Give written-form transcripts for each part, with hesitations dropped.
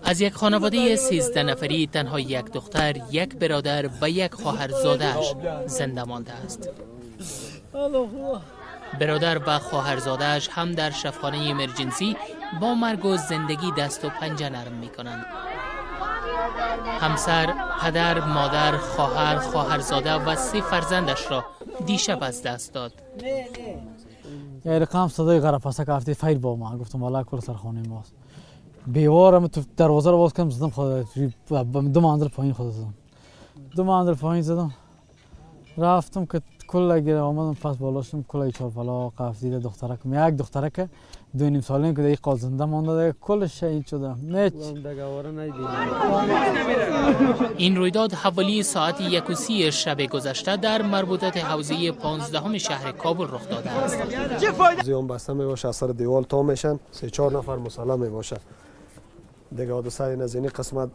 از یک خانواده 13 نفری تنها یک دختر، یک برادر و یک خواهرزاده‌اش زنده مانده است. برادر و خواهرزاده‌اش هم در شفاخانه ایمرجنسی با مرگ و زندگی دست و پنجه نرم می کنند. همسر، پدر، مادر، خواهر، خواهرزاده و 3 فرزندش را دیشب از دست داد. رقم صدای غرفسک هفته فیر با ما گفتم والله کل سرخانه ماست. بیوارم تو دروازه رو باز کردم زدم خود دو منزل پایین خود زدم. دو منزل پایین زدم. رفتم که کل گیر آمدم پس بالا شدم کل چهار فلا قفزیده دخترک یک دخترک 2.5 ساله که دیگه قال زنده مانده کل شهید شده. این رویداد حوالی ساعت 1:30 شب گذشته در مربوطات حوزه 15 شهر کابل رخ داده است. زیان بسته می باشه، از سر دیوال تا میشن، 3-4 نفر مسلح می باشه. دیگه حادثه این از این قسمت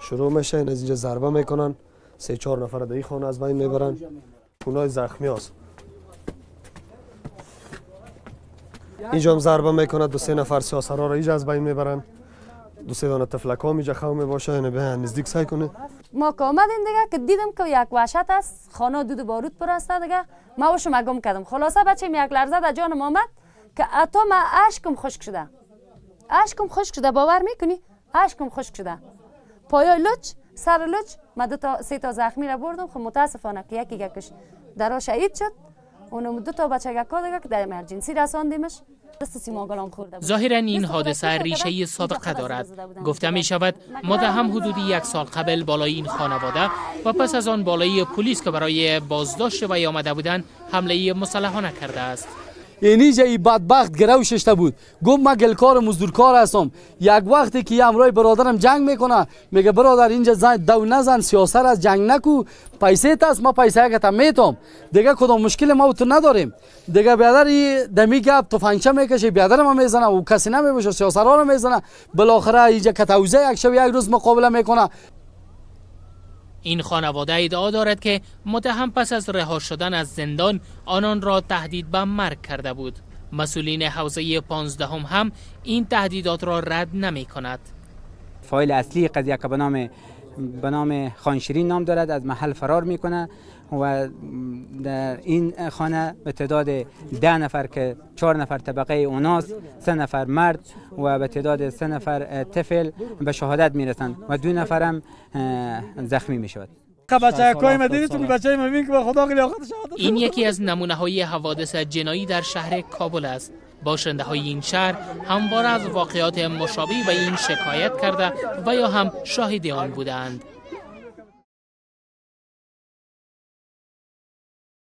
شروع میشه، این از اینجا ضربه میکنن، 3-4 نفر در این خانه از بین میبرن. اونای زخمی هست. اینجا هم ضربه میکنه، 2-3 نفر سیاسرا را اینجا از بین میبرن. 2-3 دانه طفلک ها اینجا خو میباشه، اینو به نزدیک سعی کنه. ما که آمدیم دیگه که دیدم که یک وحشت است، خانه دود و بارود پر است دیگه. ما وشو مگم کردم. خلاصه بچه‌م یک لرزه در جانم آمد که اتو ما اشکم خشک شده. اشکم خشک شده، باور میکنی؟ اشکم خشک شده. پایای لچ، سر لچ، ما 2-3 تا زخمی را بردم. خب متاسفانه که یکی یکش درا شهید شد. اونم 2 تا بچگکا دیگه که در امرجنسی رساندیمش. دست سیما گلام خورده بود. ظاهرا این حادثه ریشه سابقه دارد. گفته می شود متهم حدود 1 سال قبل بالای این خانواده و پس از آن بالای پلیس که برای بازداشت وی آمده بودند حمله مسلحانه کرده است. اینجا ای بدبخت گرو ششته بود، گفت من گلکار مزدورکار هستم. یک وقتی که همراه برادرم جنگ میکنه، میگه برادر اینجا زن دو نزن، سیاست از جنگ نکو، پیسه تاست ما پیسه که تا میتم دیگه، کدام مشکل ما تو نداریم دیگه. برادر دمی گپ تفنگچه میکشه، برادر ما میزنه و کسی نمیباشه، سیاست رو میزنه. بالاخره اینجا کتوزه یک شب یک روز مقابله میکنه. این خانواده ادعا دارد که متهم پس از رها شدن از زندان آنان را تهدید به مرگ کرده بود. مسئولین حوزه 15 هم این تهدیدات را رد نمی کند. فایل اصلی قضیه که به نام خانشیرین نام دارد از محل فرار میکنه و در این خانه به تعداد 10 نفر که 4 نفر طبقه اوناس، 3 نفر مرد و به تعداد 3 نفر طفل به شهادت میرسند و 2 نفر هم زخمی میشود. این یکی از نمونه های حوادث جنایی در شهر کابل است. باشنده های این شهر همواره از واقعات مشابه به این شکایت کرده و یا هم شاهد آن بودند.